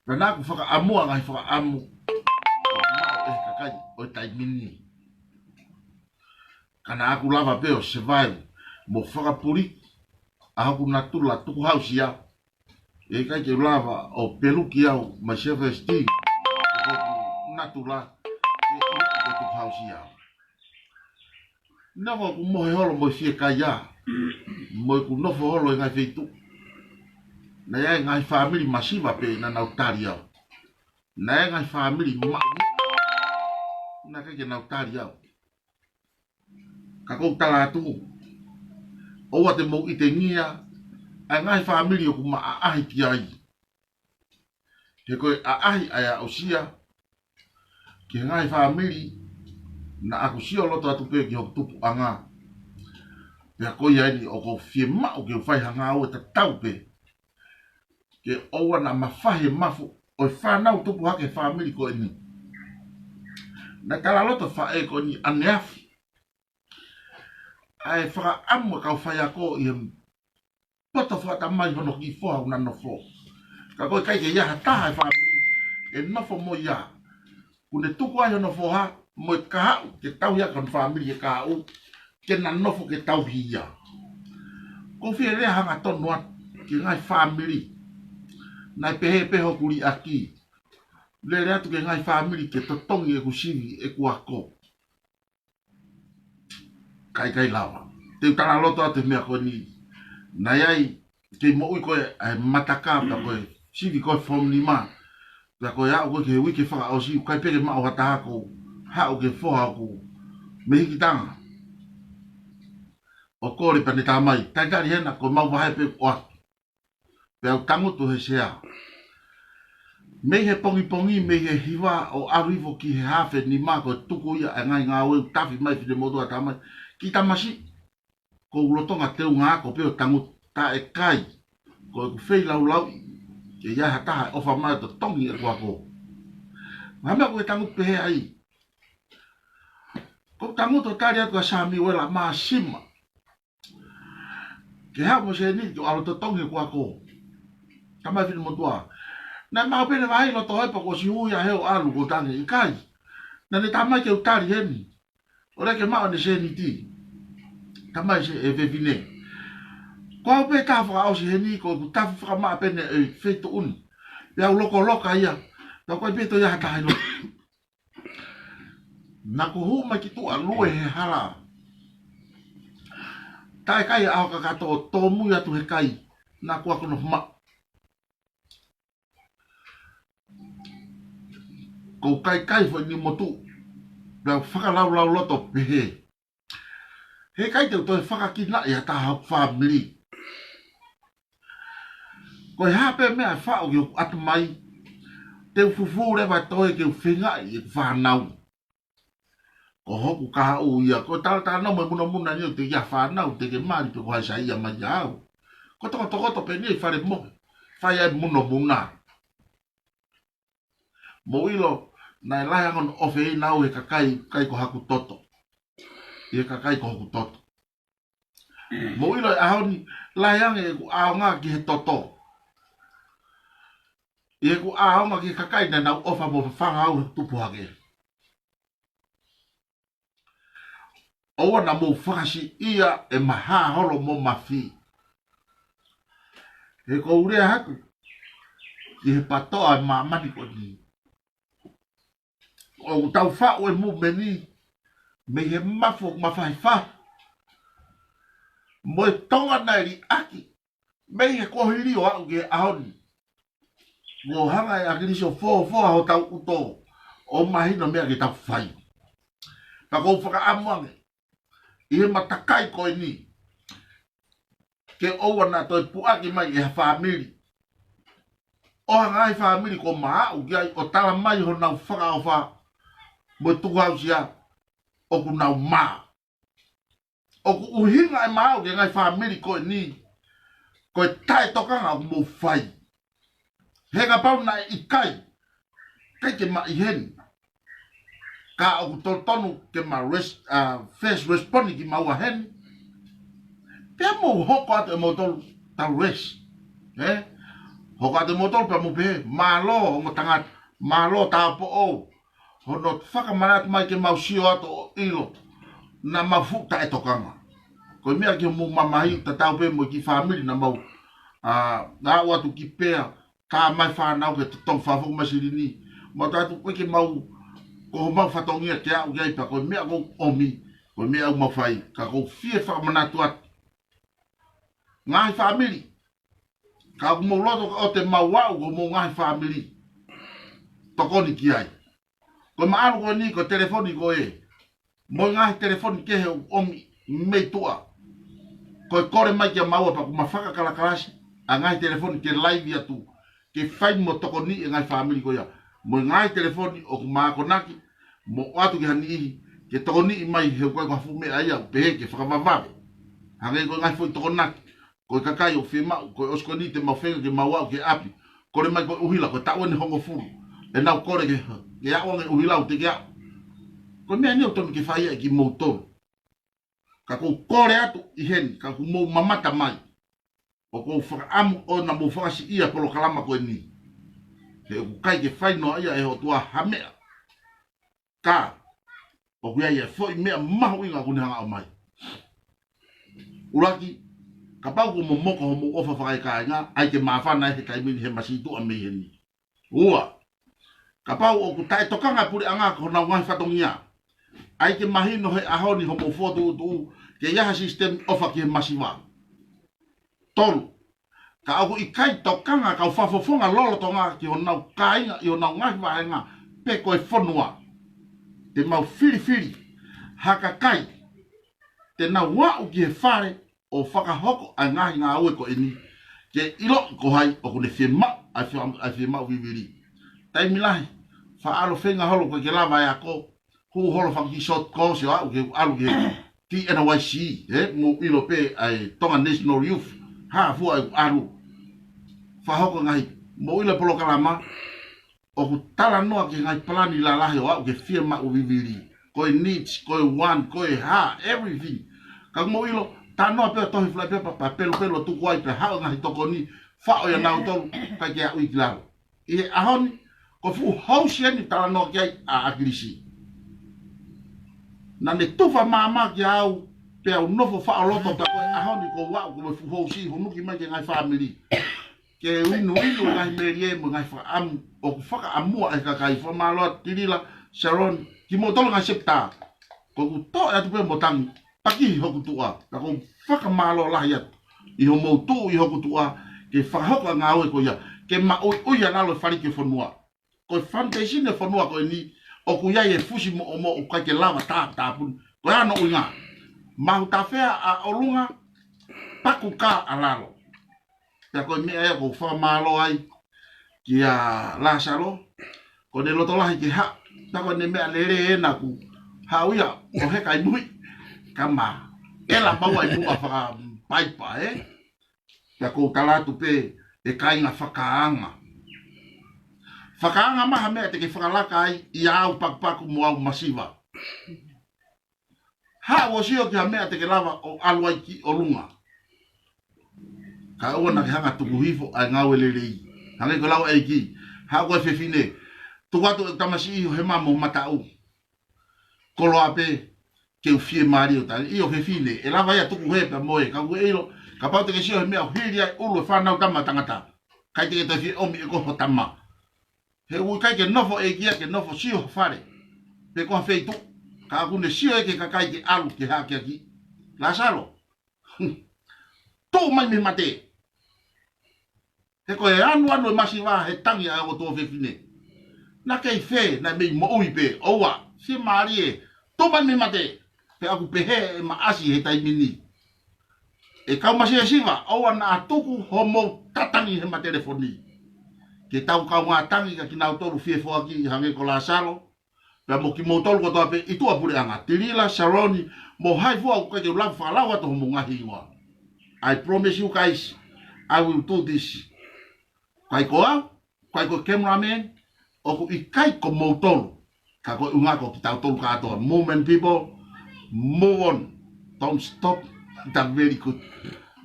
Pea naʻá ku fakaʻamua ngaahi fakaʻamu ʻoku maʻu ʻe he kakai ʻo e taimi ni. Ka naʻá ku lava pē ʻo survive mo fakapuliki ʻa hoku natula tukuhausia. ʻE ʻikai ke u lava ʻo peluki au mei self esteem ʻo hoku natula ke u tukuhausia. Naʻá ku mohe holo mo e fiekaia, mo ʻeku nofo holo he ngaahi feituʻu. Naʻe ʻi ai e ngaahi fāmili masiva pē naʻa nau tali au. Naʻe ʻi ai e ngaahi fāmili maʻu, naʻe ʻikai ke nau tali au. Ka ʻoku ou tala atu, ʻoua te mou ʻitengia ʻa e ngaahi fāmili ʻoku ma ʻaʻahi ki ai. He ko e ʻaʻahi ʻa e aʻusia ki he ngaahi fāmili Naʻa ku sio loto atu pē ki hoku tupuʻanga. Pea ko ia eni ʻoku ou fiemaʻu ke u fai ha ngāue tatau pē. Ke ʻoua naʻa mafai e mafu ʻo e fānau tupu hake he fāmili ko eni. Naʻe tala loto faʻē ko eni ʻaneafi ʻa e fakaʻamu ʻa e kau faiako ʻi he poto fakatamai hono kiʻi foha ʻoku na nofo. Ka ko e ʻikai ke ʻi ai ha taha e fāmili ʻe nofo mo ia. Kuo ne tuku ai hono foha mo e kahaʻu ke tauhi ʻaki hono fāmili e kahaʻu ke na nofo ke tauhi ia. Ko e fie lea hangatonu atu ki he ngaahi fāmili. Naʻe pehē pē hoku liʻaki. Lele atu ki he ngaahi fāmili ke totongi ʻeku sivi ʻeku ako. Ka ʻikai lava. Te u tala loto atu he meʻa ko eni. Naʻe ʻi ai ke moʻui ko ē ʻa e matakā pea ko e sivi ko ē form nima. Pea ko e aʻu ko ē ki he uike fakaʻosi ʻoku ʻikai pē ke maʻu ha taha, ko e haʻu ki he foha ʻoku mehikitanga. ʻO kole pea ne tā mai. Talitali hena ko e mau vahe pē ʻoku ʻoatu. Pea u tangutu he sea. Mei he pongipongi, mei he hiva ʻo ʻalu hifo ki he hafe nima ko e tuku ia e ngaahi ngāue ʻoku tafi mai Finemotuʻa tā mai. Ki Tamasiʻi, ko u lolotonga teunga ako pē ʻo tangutu taʻekai. Ko ʻeku feilaulauʻi ke ʻi ai ha taha ʻe ʻofa mai ʻo totongi ʻeku ako. Ngaahi meʻa ko e tangutu pehē ai. Ko u tangutu ʻo tali atu kia Samiuela Māsima ke haʻu mo Sēniti ke ʻalu ʻo totongi ʻeku ako. Tamai Finemotuʻa. Naʻe maʻu pē ʻene vahe ʻi loto he pea kuo ʻosi ui ia he ʻo ʻalu ko tangi ʻikai. Naʻa ne tā mai ke u tali heni. ʻO lele ke maʻu ʻene sēniti. Tamai se e fefine. Ko au pē taha fakaʻosi heni ko ʻeku tafi fakamaʻa pē ʻene ʻe feituʻu ni. Pea u lokoloka ia. Pea ko e pē toe ʻi ai ha taha ʻi loto. Naʻa ku hū mai ki tuʻa lue he hala. Taʻekai ʻaho kakato ʻo tōmui atu he kai. Naʻa ku ako nofo maʻu. Ko u kaikai foʻi ni motu. Pea u fakalaulauloto pehē. He ʻikai te u toe fakakinaʻi ha taha hoku fāmili. Ko e hā pē meʻa ʻe faʻu ki hoku ʻatamai, te u fufū leva toe ke u feingaʻi ʻeku fānau. Ko hoku kahaʻu ia, ko e talatalanoa mo e munamuna ni ʻoku teʻeki ai fānau, teʻeki mali pe ko hai saiʻia mai ia au. Ko e tokotokoto pē ni ʻi fale mohe, fai ai munamuna. Mou ʻilo, naʻe lahi ange hono ʻofeina au he kakai, kakai ko haku toto. ʻI he kakai ko hoku toto. Mou ʻilo e ʻaho ni, lahi ange ʻeku ʻaonga ki he toto. ʻI heʻeku ʻaonga ki he kakai naʻa nau ʻofa mo fafanga au he tupu hake. ʻOua naʻa mou fakasiʻia ʻema hā holo mo mafi. He ko u lea hake ki he patoʻa ʻo e māmani ko eni. ʻOku tau faʻu e movement ni mei he mafu ʻoku mafahifahi. Mo e Tonga naʻe liʻaki mei he kuohili ʻo aʻu ki he ʻaho ni. Kuo hanga ʻe ʻAkilisi ʻo fofoa hotau ʻuto ʻo mahino meʻa ke tau fai. Ka ko u fakaʻamu ange ʻi he matakai ko eni ke ʻoua naʻa toe puʻaki mai ʻe ha fāmili. ʻO ha ngaahi fāmili ko maʻu ki ai ʻo tala mai honau fakaʻofa mo e tukuhausia ʻoku nau mā. ʻOku ʻuhinga e maʻu ki he ngaahi fāmili ko eni, ko e taʻetokanga ʻoku mou fai. He kapau naʻe ʻikai, ʻikai ke ma ʻi heni. Ka ʻoku totonu ke ma res-, ʻa, first respond kimaua heni. Pea mou hoko atu ʻe moutolu tau rest. Ē? Hoko atu ʻe moutolu pea mou pehē, mālō ongo tangata, mālō tāupoʻou. Hono fakamanatu mai ke mau sio atu ʻo ʻilo naʻa mau fuʻu taʻetokanga. Ko e meʻa ki hoʻomou mamahi tatau pē mo e kiʻi fāmili naʻa mau, ʻa, aʻu atu ki Pea, tā mai fānau ke totongi fakafoki mai silini. Mau tatu pē ke mau, ko homau fatongia ke aʻu ki ai pea ko e meʻa ʻoku ou ʻomi, ko e meʻa ʻoku mau fai, ka ʻoku ou fie fakamanatu atu. Ngaahi fāmili, ka ʻoku mou loto ka ʻoua te mau aʻu ko homou ngaahi fāmili. Tokoni ki ai. Ko e maʻanu ko eni, ko e telefoni ko ē. Mo e ngaahi telefoni kehe ʻoku ʻomi mei tuʻa. Ko e kole mai kia maua pea ʻoku ma fakakalakalasi ʻa e ngaahi telefoni ke laivi atu. Ke fai mo tokoni e ngaahi fāmili ko ia. Mo e ngaahi telefoni ʻoku ma akonaki, mo ʻoatu ki ha niʻihi, ke tokoniʻi mai he ʻoku ʻikai ko ha fuʻu meʻa ia ʻoku pehē ke fakavavevave. Hangē ko e ngaahi foʻi tokonaki, ko e kakai ʻoku fiemaʻu, ko e ʻosi ko eni te mau feinga ke mau aʻu ki ʻapi. Kole mai ko e ʻuhila, ko e taʻu eni hongofulu. ʻE nau kole ke, ke aʻu ange ʻuhila ʻo te ke aʻu. Ko e meʻa eni ʻoku tonu ke fai ia ʻe kimoutolu. Ka ʻoku ou kole atu ʻi heni, ka ʻoku mou mamata mai. ʻOku ou fakaʻamu ʻo na mou fakasiʻia polokalama ko eni. He ʻoku ʻikai ke fai noa ia ʻe he ʻOtua ha meʻa. Ka, ʻoku ʻi ai e foʻi meʻa mahuʻinga ʻoku ne hanga ʻo mai. ʻUluaki, kapau ʻoku momoko hoʻomou ʻofa fakaekāinga, ʻai ke māfana he taimi ni he masitua mei heni. Ua, kapau ʻoku taʻetokanga puleʻanga ko honau ngaahi fatongia, ʻai ke mahino he ʻaho ni hoʻomou fokotuʻutuʻu ke ʻi ai ha sisitemi ʻofa ki he masiva. Tolu, ka ʻoku ʻikai tokanga kau fakafofonga lolotonga ki honau kāinga ʻi honau ngaahi vāhenga pe ko e fonua, te mau filifili ha kakai te nau aʻu ki he fale ʻo fakahoko ʻa e ngaahi ngāue ko eni, ke ʻiloʻi ko hai ʻoku ne fiemaʻu ʻa e fie-, ʻa e fiemaʻu vivili. Taimi lahi, faʻa ʻalu feinga holo ko e ke lava e ako, hū holo fakakiʻi short course ʻo aʻu ke ʻalu ke ki N Y C, ē, mou ʻilo pē ʻa e Tonga National Youth, hā fua e ʻalu. Fakahoko ngaahi, mou ʻilo polokalama, ʻoku talanoa ki he ngaahi palani lalahi ʻo aʻu ke fiemaʻu vivili. Ko e needs, ko e want, ko e hā, everything. Ka mou ʻilo, talanoa pē ʻo tohi fly paper, pea pelupelu ʻo tuku ai pea haʻu ngaahi tokoni, faʻo ia nautolu, kae ke aʻu ki lalo. ʻI he ʻaho ni, ko e fuʻu housi eni talanoa ki ai ʻa ʻAkilisi. Naʻa ne tufa māmā kia au, pea u nofo faʻo loto pea ko e ʻaho ni ko u aʻu ko e fuʻu housi hunuki mai ki he ngaahi fāmili. Ke u inuinu ngaahi melie mo e ngaahi fakaʻamu, ʻoku fakaʻamua e kakai. Fakamālō atu Tilila, Sharon, kimoutolu ngaahi septa. Ko ʻeku toe atu pē mo tangi, paki hoku tuʻa, ka ʻoku ou fakamālō lahi atu ʻi hoʻomou tuʻu ʻi hoku tuʻa, ke fakahoko ʻa e ngāue ko ia, ke maʻuiʻui ʻa lalo e fale ki he fonua. Ko e foundation e fonua ko eni, ʻoku ʻi ai e fusi moʻomoʻo ʻoku ʻikai ke lava tā-, tāpuni. Ko e hā hono ʻuhinga? Mahu tafea ʻa ʻolunga, paku kā ʻa lalo. Pea ko e meʻa ia ʻoku ou fakamālō ai kia Lāsalo, ko ʻene loto lahi ke haʻu, pea ko ʻene meʻa lelei ena ʻoku haʻu ia ʻo heka ʻi mui, ka ma ela maua ʻi muʻa fakapaipa, ē? Pea ʻoku ou tala atu pē, ʻe kāinga, fakaanga. Fakaanga mai ha meʻa te ke fakalaka ai ʻi au pakupaku mo au masiva. Haʻu ʻo sio ki ha meʻa te ke lava ʻo ʻalu ai ki ʻolunga. Kae ʻoua naʻa ke hanga tuku hifo ʻa e ngāue lelei. Hangē ko e lau ʻa e ʻEiki, haʻu ko e fefine, tuku atu ʻeku tamasiʻi ʻi ho hema mo ho mataʻu. Koloa pē ke u fiemālie ʻo tangi. ʻIo fefine, ʻe lava ia tuku hē pea mo ē, ka ʻoku ke ʻilo, kapau te ke sio he meʻa ʻoku hili ai ʻulu e fānau tama tangata, ʻikai te ke toe fie ʻomi ʻe koe ho tama. He ʻoku ʻikai ke nofo ʻEiki ia ke nofo sio ha fale pe ko ha feituʻu, ka ʻoku ne sio ia ki he kakai ke ʻalu ke hakeakiʻi. Lāsalo, tuʻu mai mei he mate. He ko e anuanu e masiva he tangi ʻa e ongo tuofefine. Naʻa ke ʻi fē, naʻe mei moʻui pē, ʻoua, fiemālie, tuʻu mai mei he mate. Pea ʻoku pehē ʻe Maʻasi he taimi ni. ʻE kau masiva, ʻoua naʻa tuku hoʻomou tatangi he matelefoni. Ke tau kaungā tangi kia kinautolu fie foaki hangē ko Lāsalo. Pea mo kimoutolu kotoa pē ʻi tuʻa puleʻanga, Tilila, Saloni, mo hai fua ʻoku ʻikai ke u lava fakalau atu hoʻomou ngaahi hingoa. I promise you guys, I will do this. ʻIkai ko au, ʻikai ko e cameraman, ʻoku ʻikai ko moutolu. Ka ko e ʻuhinga ko kitautolu kātoa. Movement people, move on. Don't stop. That's very good.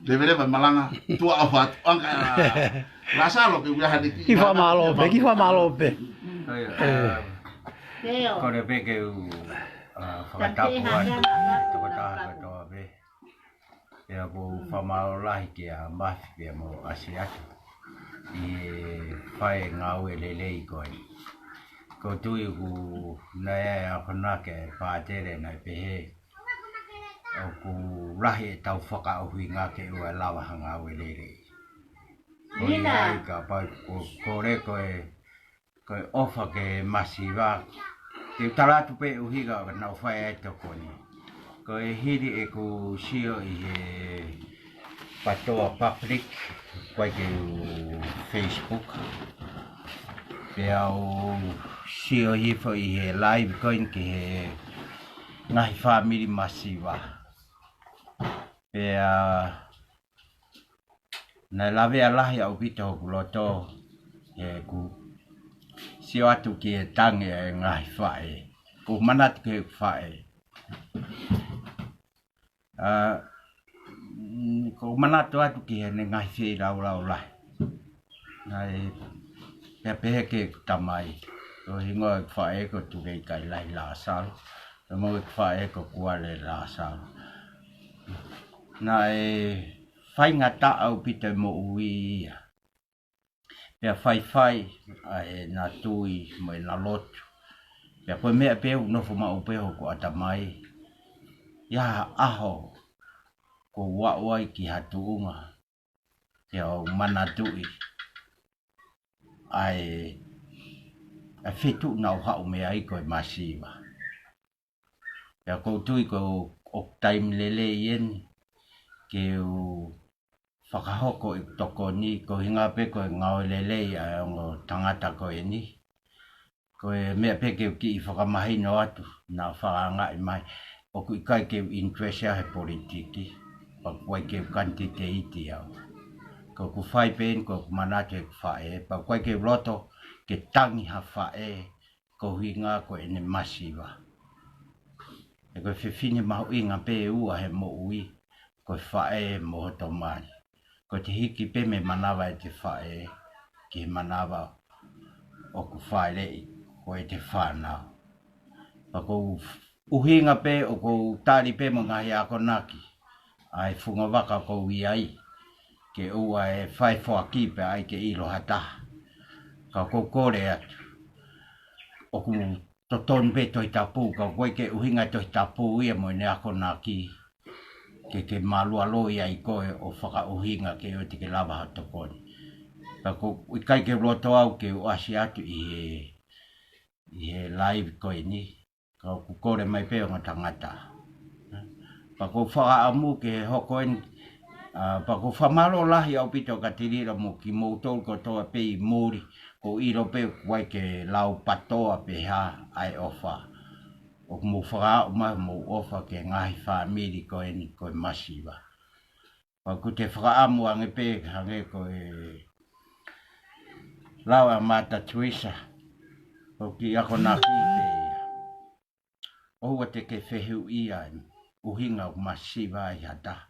Leveleva malanga, tuʻa ʻofa atu. ʻAnga, Lāsalo, ke uia hane ki. Kiʻi fakamālō pē, kiʻi fakamālō pē. ʻOi, ʻē. ʻA, kole pē ke u, ʻa, fakatapu atu ki he tokotaha kotoa pē. Pea ʻoku ou fakamālō lahi kia Mafi pea mo ʻAsi atu ʻi he fai ngāue lelei ko ē. ʻOku ou tui ʻoku nai ai ʻa e akonaki ʻa e pātele naʻe pehē, ʻoku lahi ʻetau fakaʻuhinga ke ʻoua ʻe lava ha ngāue lelei. Ko ia ai kapau ʻoku kole ko e, ko e ʻofa ki he masiva. Te u tala atu pē ʻuhinga ʻoku nau fai ai e tokoni. Ko e hili ʻeku sio ʻi he PATOA public, ʻikai ke u Facebook. Pea u sio hifo ʻi he live ko eni ki he ngaahi fāmili masiva. Pea naʻe lavea lahi ʻaupito hoku loto, he ʻoku sio atu ki he tangi ʻa e ngaahi faʻē. ʻOku ou manatu ki he faʻē. ʻA, mm, ʻoku ou manatu atu ki heʻene ngaahi feilaulau lahi. Naʻe, pea pehē ki heʻeku tamai, ko e hingoa ʻeku faʻē ko Tuleikai Lahi Lāsalo, pea mo ʻeku faʻē ko Kuale Lāsalo. Naʻe faingataʻa ʻaupito e moʻui ia. Pea faifai ʻa ʻena tui mo ʻena lotu. Pea ko e meʻa pē ʻoku nofo maʻu pē hoku ʻatamai. ʻI ha ʻaho ʻoku ou aʻu ai ki ha tuʻunga, pea u manatuʻi ʻa e, ʻa e feituʻu naʻa ku haʻu mei ai ko e masiva. Pea ʻoku ou tui ko e taimi lelei eni ke u fakahoko ʻeku tokoni, ko e ʻuhinga pē ko e ngāue lelei ʻa e ongo tangata ko eni. Ko e meʻa pē ke u kiʻi fakamahino atu, naʻa ku fakaangaʻi mai, ʻoku ʻikai ke u interest au he politiki, pea ʻoku ʻikai ke u kanititeiti au. Ko ʻeku fai pē eni ko ʻeku manatu ki heʻeku faʻē, pea ʻoku ʻikai ke u loto ke tangi ha faʻē, ko e ʻuhinga ko ʻene masiva. He ko e fefine mahuʻinga pē ʻe ua he moʻui, ko e faʻē mo hoto mali. Ko ʻete hiki pē mei he manava ʻete faʻē ki he manava ʻoku fāʻeleʻi, ko ʻete fānau. Pea ko e ʻuhinga pē ʻoku ou tali pē mo e ngaahi akonaki ʻa e funga vaka ʻoku ou ʻi ai, ke ʻoua ʻe fai foaki pea ʻai ke ʻilo ha taha. Ka ʻoku ou kole atu, ʻoku totonu pē Tohi Tapu, ka ʻoku ʻikai ke ʻuhinga Tohi Tapu ia mo ʻene akonaki ke ke mālualoi ai koe ʻo fakaʻuhinga ke ʻoua te ke lava ha tokoni. Ka ʻoku ʻikai ke u loto au ke u ʻasi atu ʻi he, ʻi he live ko eni. Ka ʻoku kole mai pē ongo tangata. Pea ʻoku ou fakaʻamu ke hoko eni, ʻa, pea ʻoku ou fakamālō lahi ʻaupito kia Tilila mo kimoutolu kotoa pē ʻi muli, ʻoku ou ʻilo pē ʻoku ʻikai ke lau patoa pē ha ʻa e ʻofa. ʻOku mou fakaaʻu mai homou ʻofa ki he ngaahi fāmili ko eni ko e masiva. Pea ʻoku te fakaʻamu ange pē hangē ko e lau ʻa Mother Teresa, ʻoku kiʻi akonaki pē ia. ʻOua te ke fehuʻia e ʻuhinga ʻoku masiva ai ha taha,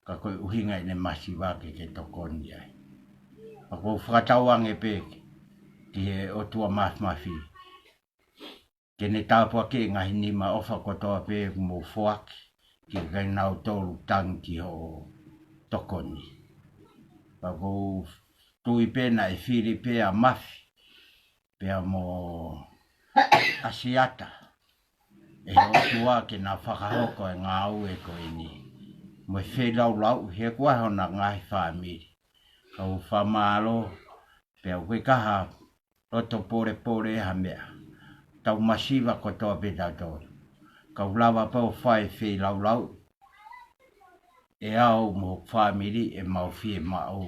ka ko e ʻuhinga ʻene masiva ke ke tokoni ai. Pea ʻoku ou fakatauange pē ki he ʻOtua Māfimafi ke ne tāpuakiʻi e ngaahi nima ʻofa kotoa pē ʻoku mou foaki ki he kinautolu tangi ki hoʻo tokoni. Pea ʻoku ou tui pē naʻe fili pē ʻa Mafi pea mo ʻAsiata ʻe he ʻOtua ke na fakahoko e ngāue ko eni mo e feilaulau he kuo ʻi ai hona ngaahi fāmili. Ka ʻoku ou fakamālō, pea ʻoku ʻikai ha loto polepole ha meʻa. Tau masiva kotoa pē tautolu. Ka u lava pē ʻo fai feilaulau ʻe au mo hoku fāmili ʻemau fiemaʻu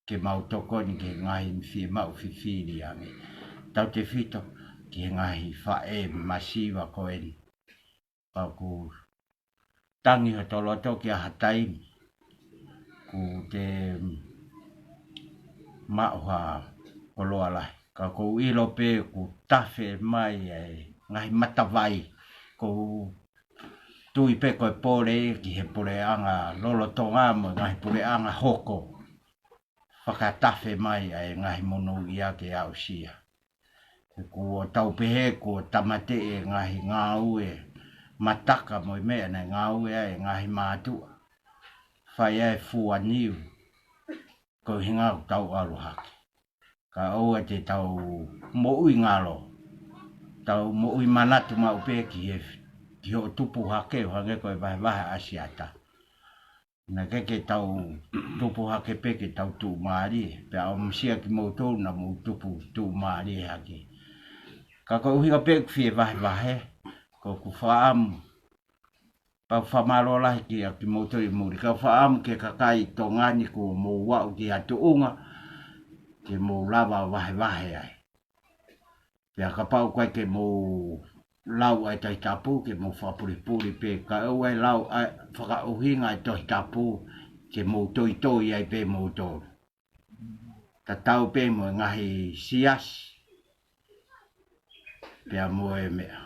ke mau tokoni ki he ngaahi fiemaʻu fifili ange, tautefito ki he ngaahi faʻē masiva ko eni. Pea ʻoku tangi hoto loto ki ha taimi ʻoku te maʻu ha koloa lahi. Ka ʻoku ou ʻilo pē ʻoku tafe mai e ngaahi matavai, ʻoku ou tui pē ko e pole ki he puleʻanga lolotonga mo e ngaahi puleʻanga hoko, fakatafe mai ʻa e ngaahi monūʻia ke aʻusia. He kuo tau pehē kuo tāmateʻi e ngaahi ngāue mataka mo e meʻa naʻe ngāue ai e ngaahi mātuʻa. Fai ai e fua niu, ko e ʻuhinga ʻoku tau ʻalu hake. Ka ʻoua te tau moʻui ngalo, tau moʻui manatu maʻu pē ki he, ki hoʻo tupu hake, ʻo hangē ko e vahevahe ʻa ʻAsiata. Naʻe ʻikai ke tau tupu hake pē ke tau tuʻumālie, pea ʻoku ou ʻamusia kimoutolu naʻa mou tupu tuʻumālie hake. Ka ko e ʻuhinga pē ʻeku fie vahevahe, ko ʻeku fakaʻamu, pea u fakamālō lahi kia kimoutolu ʻi muli, ka u fakaʻamu ki he kakai Tonga ni kuo mou aʻu ki ha tuʻunga ke mou lava vahevahe ai. Pea kapau ʻoku ʻikai ke mou lau ʻa e Tohi Tapu ke mou fakapulipuli pē, kae ʻoua ʻe lau ʻa e fakaʻuhinga ʻa e Tohi Tapu ke mou toitoi ai pē moutolu. Tatau pē mo e ngaahi siasi, pea mo e meʻa.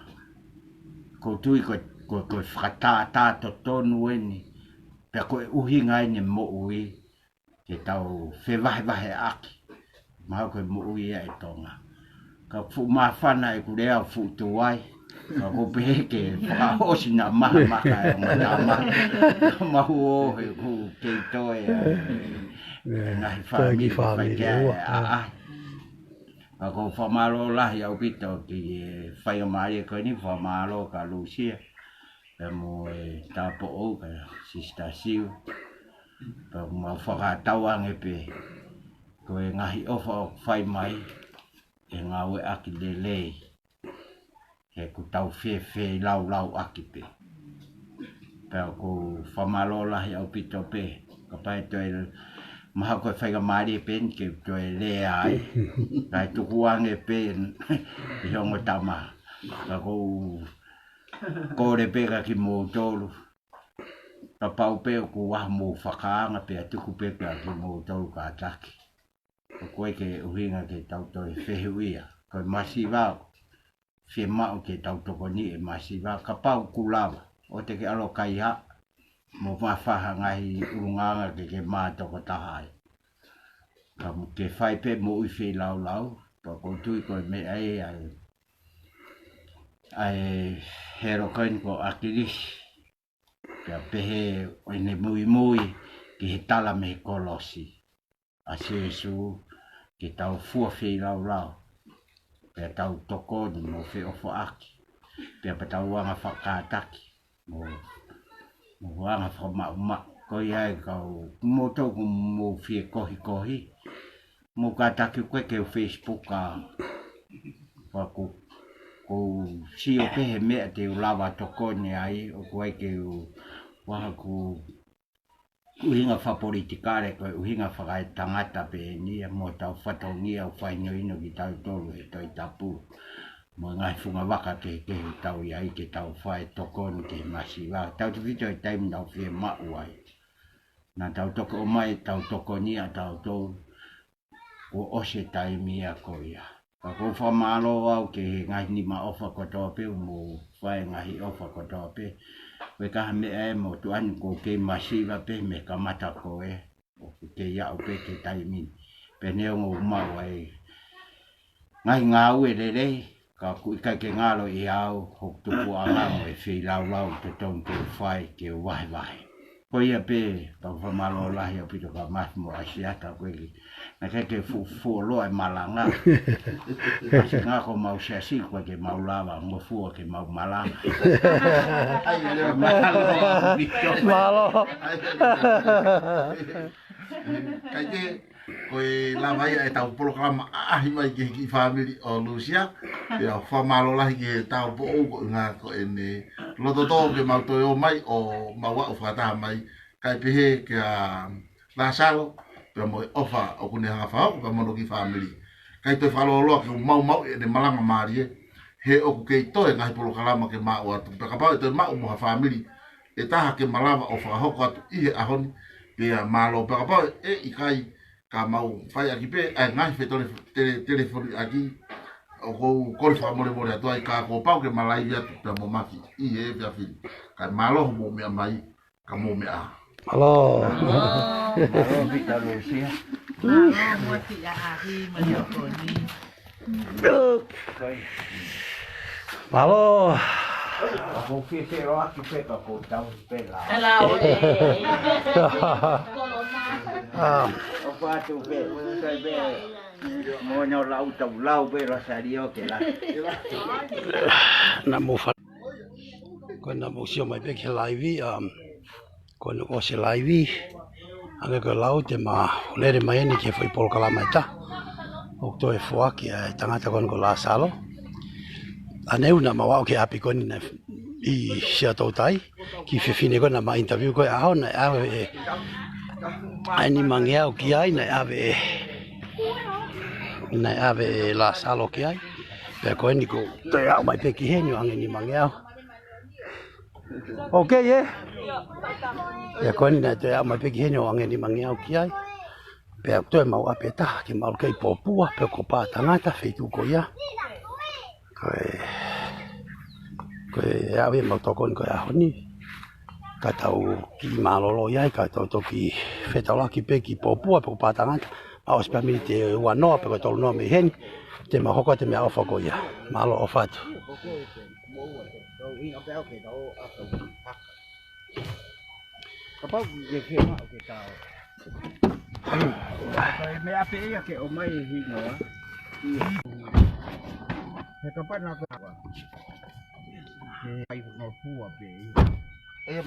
ʻOku ou tui ko, ko, ko e fakatātā totonu eni, pea ko e ʻuhinga eni e moʻui, ke tau fevahevaheʻaki. Mahalo ko e moʻui ia ʻa e Tonga. Ka fuʻu māfana ʻeku lea ʻo fuʻu tuai. Ka ʻoku ou pehē ke fakaʻosi naʻa mahamaka e ongo tama. Mahuʻi he ʻoku kei toe ʻa e ngaahi fāmili, fāmili fai ua. ʻA, ʻa. Ka ʻoku ou fakamālō lahi ʻaupito ki he faingamālie ko eni, fakamālō kia Lusia. Pea mo e tāupoʻou kia Sister Siu. Pea ʻoku mau fakatauange pē, ko e ngaahi ʻofa ʻoku fai mai, ʻe ngāueʻaki lelei, he ʻoku tau fefeilaulau ʻaki pē. Pea ʻoku ou fakamālō lahi ʻaupito pē, kapau ʻe toe, mahalo ko e faingamālie pē eni ke toe lea ai, kae tukuange pē ʻi he ongo tama. Ka ʻoku ou kole pē kia kimoutolu, kapau pē ʻoku ʻi ai haʻamou fakaanga pea tuku pē kia kimoutolu kātaki. ʻOku ʻikai ke ʻuhinga ke tau toe fehuʻia. Ko e masiva ʻoku fiemaʻu ke tau tokoniʻi e masiva, kapau ʻoku lava, ʻoua te ke ʻalu ʻo kaihaʻa, mo mafaha ngaahi ʻulungaanga ke ke mā tokotaha ai. Ka mo ke fai pē moʻui feilaulau, pea ʻoku ou tui ko e meʻa ē ʻa e, ʻa e hero ko eni ko ʻAkilisi. Pea pehē ʻo ʻene muimui ki he tala mei he kolosi ʻa Sīsū, ke tau fua feilaulau, pea tau tokoni mo feʻofaʻaki, pea pea tau anga fakakātaki, mo, mo anga fakamaʻumaʻu. Ko ia ai kau, moutolu ʻoku mou fie kohikohi, mou kātaki ʻo ʻeke he Facebook ʻa, pea ʻoku, ʻoku ou sio pē he meʻa te u lava tokoni ai, ʻoku ʻikai ke u, ʻoku ʻikai ko e ʻuhinga fakapolitikale, ko e ʻuhinga fakaetangata pē eni ia mo hotau fatongia ʻoku fakahinohino kitautolu he Tohi Tapu. Mo e ngaahi fungavaka kehekehe ʻoku tau ʻi ai ke tau fai tokoni ki he masiva. Tautefito he taimi naʻa tau fiemaʻu ai. Naʻa tau toki ʻomai, tau tokoni ʻa tautolu, kuo ʻosi e taimi ia ko ia. Ka ʻoku ou fakamālō au ki he ngaahi nima ʻofa kotoa pē, ʻoku mou fai ngaahi ʻofa kotoa pē. Ko e hā ha meʻa ʻe mou tuʻu ai, ʻoku ou kei masiva pē mei he kamata ko ē, ʻoku kei aʻu pē ki he taimi ni. Pea neongo ʻoku ou maʻu ai e ngaahi ngāue lelei, ka ʻoku ʻikai ke ngalo ʻiate au hoku tupuʻanga mo e feilaulau ʻoku totonu ke u fai, ke u vahevahe. Ko ia pē, pea ʻoku ou fakamālō lahi ʻaupito kia Mafi mo ʻAsiata ko ē. Naʻe ʻikai ke fuʻu fuoloa e malanga. Ka ʻoku ʻikai ko homau siasi ʻoku ʻikai ke mau lava ngofua ke mau malanga. ʻAi, lea mālō ʻaupito. Mālō. ʻAi, lea. Kae kehe, ko e lava ia ʻetau polokalama ʻaʻahi mai ki he kiʻi fāmili ʻo Lusia. Pea fakamālō lahi ki he tāupoʻou ko e ʻuhinga ko ʻene loto tō ke mau toe ō mai ʻo mau aʻu fakataha mai. Kae pehē kia Lāsalo, pea mo e ʻofa ʻoku ne hanga fakahoko, pea mo hono kiʻi fāmili. Kae toe fakalōloa ke u maumauʻi ʻene malanga mālie, he ʻoku kei toe ngaahi polokalama ke maʻu atu. Pea kapau ʻe toe maʻu mo ha fāmili ʻe taha ke malava ʻo fakahoko atu ʻi he ʻaho ni, pea mālō. Pea kapau ʻe ʻikai, ka mau fai ʻaki pē ʻa e ngaahi fetele-, tele-, telefoni ʻaki, ʻoku ou kole fakamolemole atu ai, ka kuo pau ke ma laivi atu pea mo Mafi ʻi he efiafi ni. Kae mālō hoʻomou meʻa mai, ka mou meʻa ā. Mālō. Mālō. Mālō ʻaupito Lusia. Mālō muʻa Siaʻahi, mālō Koni. Mālō. Ka ʻoku ou fie feʻiloaki pē ka ʻoku ou tauhi pē lau. Lau ē. ʻA. ʻOku ʻatu pē, sai pē. Mo ʻena lau tau lau pē Rosalio ke la. Naʻa mou fa-, ko ʻena mou sio mai pē ki he laivi, um, ko ʻena ʻosi e laivi, hangē ko e lau te ma lele mai eni ki he foʻi polokalama ʻe taha ʻoku toe foaki ʻa e tangata ko eni ko Lāsalo. ʻAneafi naʻa mau aʻu ki he ʻapi ko eni naʻe ʻi Siaʻatoutai, kiʻi fefine ko ē naʻa ma interview ko ē ʻaho naʻe ʻave ʻe, ʻa e nimangeau ki ai, naʻe ʻave ʻe, naʻe ʻave ʻe Lāsalo ki ai. Pea ko eni ʻoku toe aʻu mai pē ki heni ʻo ʻoange nimangeau. Okay, ē? Pea ko eni naʻe toe aʻu mai pē ki heni ʻo ʻoange nimangeau ki ai. Pea toe mau ʻapi ʻe taha ke mau kei pōpua, pe ko Pātangata, feituʻu ko ia. Ko e, ko e ʻaho ia ʻemau tokoni ko e ʻaho ni. Ka tau kiʻi mālōlō ia, ka tau toki fetaulaki pē ki pōpua pe ko Pātangata. ʻOsi pē miniti ʻe uanoa pe ko e tolunoa mei heni, te mau hoko atu e meʻaʻofa ko ia. Mālō, ʻofa atu. Kapau ke ke maʻu ke tau. Ko e meʻa pē ia ke ʻomai e hingoa. He kapau naʻa ko e ʻai no fua pē ia.